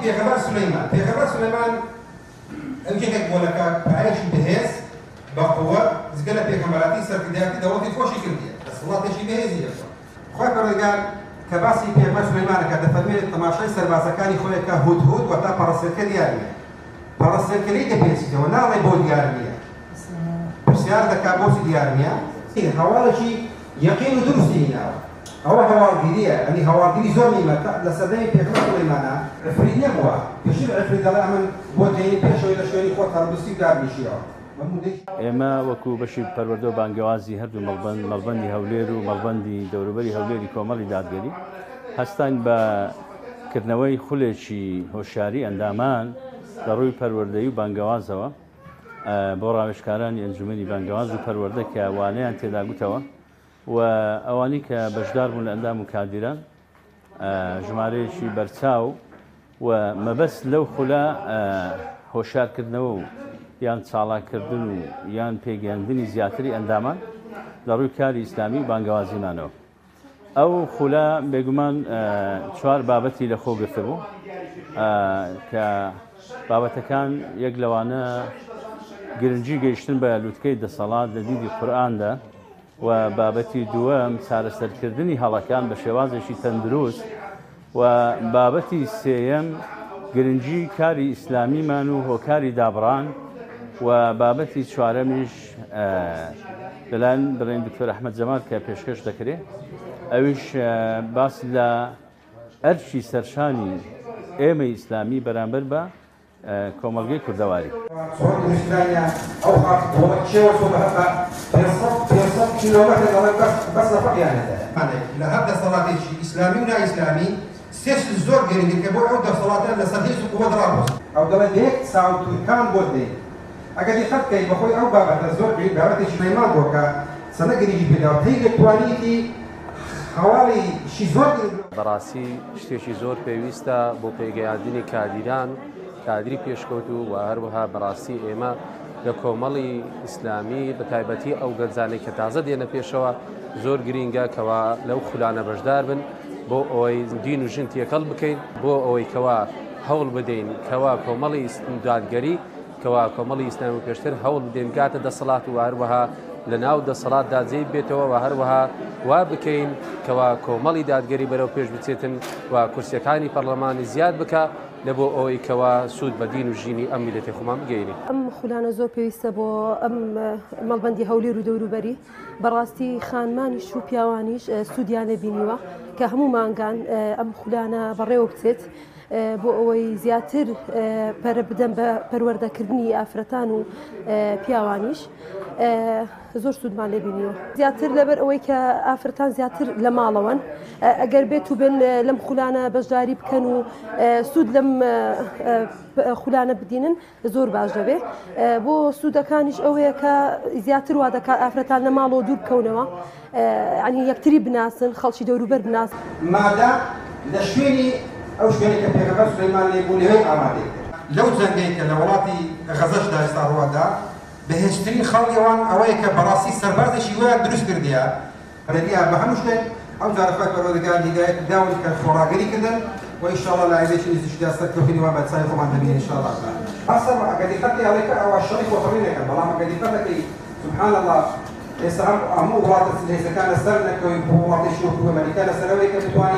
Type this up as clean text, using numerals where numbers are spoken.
پێغەمبەر سولەیمان، پێغەمبەر سولەیمان ئەو یەکێک بووە لە پایەکی بەهێز بە قووەت، جگە لە پێغەمبەراتی سەرکردایەتی دەوڵەتی خۆشی کردیە، دەسەڵاتێکی بەهێزی هەبووە. خوای پەروەردگار کە باسی پێغەمبەر سولەیمان ئەکات دەفەرموێت تەماشای سەربازەکانی خۆی ئەکا هودهود واتە پەڕەسێلکە دیار نیە، پەڕەسێلکە لێی دەپێچیتەوە ناڵێ بۆ دیار نیە، پرسیار دەکا بۆچی دیار نیە؟ هەواڵێکی یەقین و دروستی هیناوە. ئەوە هەواڵگرییە، یانی هەواڵگری زۆر نیمە، تا لە سەردەمی پێغەمبەر سولەیمانا عفریت نەبووە، پێشتر عفریت دەڵێ ئەمن بۆت دێنی پێشەوەی لە شوێنی خۆت هەڵبستی و دابنیشیەوە. ئێمە وەکو بەشی پەروەردە و بانگەوازی هەردوو مەڵبەند، مەڵبەندی هەولێر و مەڵبەندی دەوروبەری هەولێری کۆمەڵی دادگەری، هەستاین بە کردنەوەی خولێکی هۆشیاری ئەندامان لە ڕووی پەروەردەیی و بانگەوازەوە بۆ ڕاوێژکارانی ئەنجومەنی بانگەواز و پەروەردە کە وانەیان تێدا گوتەوە و ئەوانەی کە بەشدار بوون لە ئەندام و کادیران ژمارەیەکی بەرچاو و مەبەست لەو خولە هۆشیارکردنەوە و یان چاڵاکردن و یان پێگەیاندنی زیاتری ئەندامان لە ڕووی کاری ئیسلامی و بانگەوازیمانەوە. ئەو خولە بێگومان چوار بابەتی لەخۆ گرتبوو کە بابەتەکان یەک لەوانە گرنگی گەیشتن بە لوتکەی دەسەڵات لە دیدی قورئاندا و بابەتی دووەم چارەسەرکردنی هەڵەکان بە شێوازێکی تەندروست و بابەتی سێیەم گرنگی کاری ئیسلامیمان و هۆکاری دابڕان و بابەتی چوارەمیش لەلایەن بڵێن دکتۆر ئەحمەد جەمال کە پێشکەش دەکرێت ئەویش باس لە ئەرکی سەرشانی ئێمەی ئیسلامی بەرامبەر بە کۆمەڵگەی کوردەواری. چۆن دروستکرانیان ئەو خاک دۆڵە کێوە چۆن بە هەتا 500 کیلۆمەتر دەڵێن بەس بەس لە فەقیان نەدایە. لە هەر دەسەڵاتێکی ئیسلامی و نائیسلامی سێ شت زۆر گرنگن کە بۆ ئەو دەسەڵاتە لەسەر هێز و قوەت ڕابوەستن. ئەو دەڵێ بە یەک چاو تورکان بۆت دێین. ئەگەر دیقەت بکەی بەخۆی ئەو بابەتە زۆر گرنگ بابەتێکی پەیمان بووە کە سەنە گرنگی پێداوە تەیرێک توانیتی هەواڵی شی زۆر گرنگ. بەڕاستی شتێکی زۆر پێویستە بۆ پێگەیاندنی کادیران، کادری پێشکەوتوو و هەروەها بەڕاستی ئێمە لە کۆمەڵی ئیسلامی بە تایبەتی ئەو گەنجانەی کە تازە دێنە پێشەوە زۆر گرینگە کەوا لەو خولانە بەشدار بن بۆ ئەوەی دین و ژن تێکەڵ بکەین بۆ ئەوەی کەوا هەوڵ بدەین کەوا کۆمەڵی دادگەری کەوا کۆمەڵی ئیسلامی پێشتر هەوڵ بدەین بگاتە دەسەڵات و هەروەها لە ناو دەسەڵاتدا جێی بێتەوە و هەروەها وا بکەین کەوا کۆمەڵی دادگەری بەرەو پێش بچێتن و کورسیەکانی پەرلەمانی زیاد بکە لە بۆ ئەوەی کەوا سوود بە دین و ژینی ئەم میلەتی خۆمان بگەینین. ئەم خولانە زۆر پێویستە بۆ ئەم مەڵبەندی هەولێر و دەوروبەری، بەڕاستی خانمانیش و پیاوانیش سوودیان لێ بینیوە کە هەموو مانگان ئەم خولانە بەڕێوە بچێت. بۆ ئەوەی زیاتر پەرە بدەن بە پەروەردەکردنی ئافرەتان و پیاوانیش زۆر سوودمان لێ بینیوە زیاتر لەبەر ئەوەی کە ئافرەتان زیاتر لە ماڵەوەن ئەگەر بێت و بن لەم خولانە بەشداری بکەن و سوود لەم خولانە بدینن زۆر باش دەبێ بۆ سوودەکانیش ئەوەیە کە زیاتر وا دەکات ئافرەتان لە ماڵەوە دوور بکەونەوە ینی یەکتری بناسن خەڵکی دەوروبەر بناس. مادە لە شوێنی ئەو شوێنەی کە پێغەمبەر سولەیمان لێی بوو لەوێ ئامادەی کرد. لەو جەنگەی کە لە وڵاتی غەزەشدا ئێستا ڕووئەدا بەهێزترین خاڵی ئەوان ئەوەیە کە بەڕاستی سەربازێکی وایان دروست کردیە، دەریا بە هەموو شتێک، ئەو جارە خوای پەروەردگار هیدایەتی داون کە خۆڕاگری کردن و ان شاء اللە لە ئایندەیەکی نزیکدا سەرکەوتنی وا بە چاوی خۆمان دەبینین ان شاء اللە باسە ئەگەر دیقەت بکەی ئەڵێی کە ئەوە شەڕی خۆخڕی نەکەن بەڵام ئەگەر دیقەت نەکەی سبحان اللە ئێستا هەم هەموو وڵاتە زلهێزەکان لەسەر نەکەوی بۆ وڵاتێکی وەکو ئەمریکا لەسەر ئەوەیە کە بتوانی.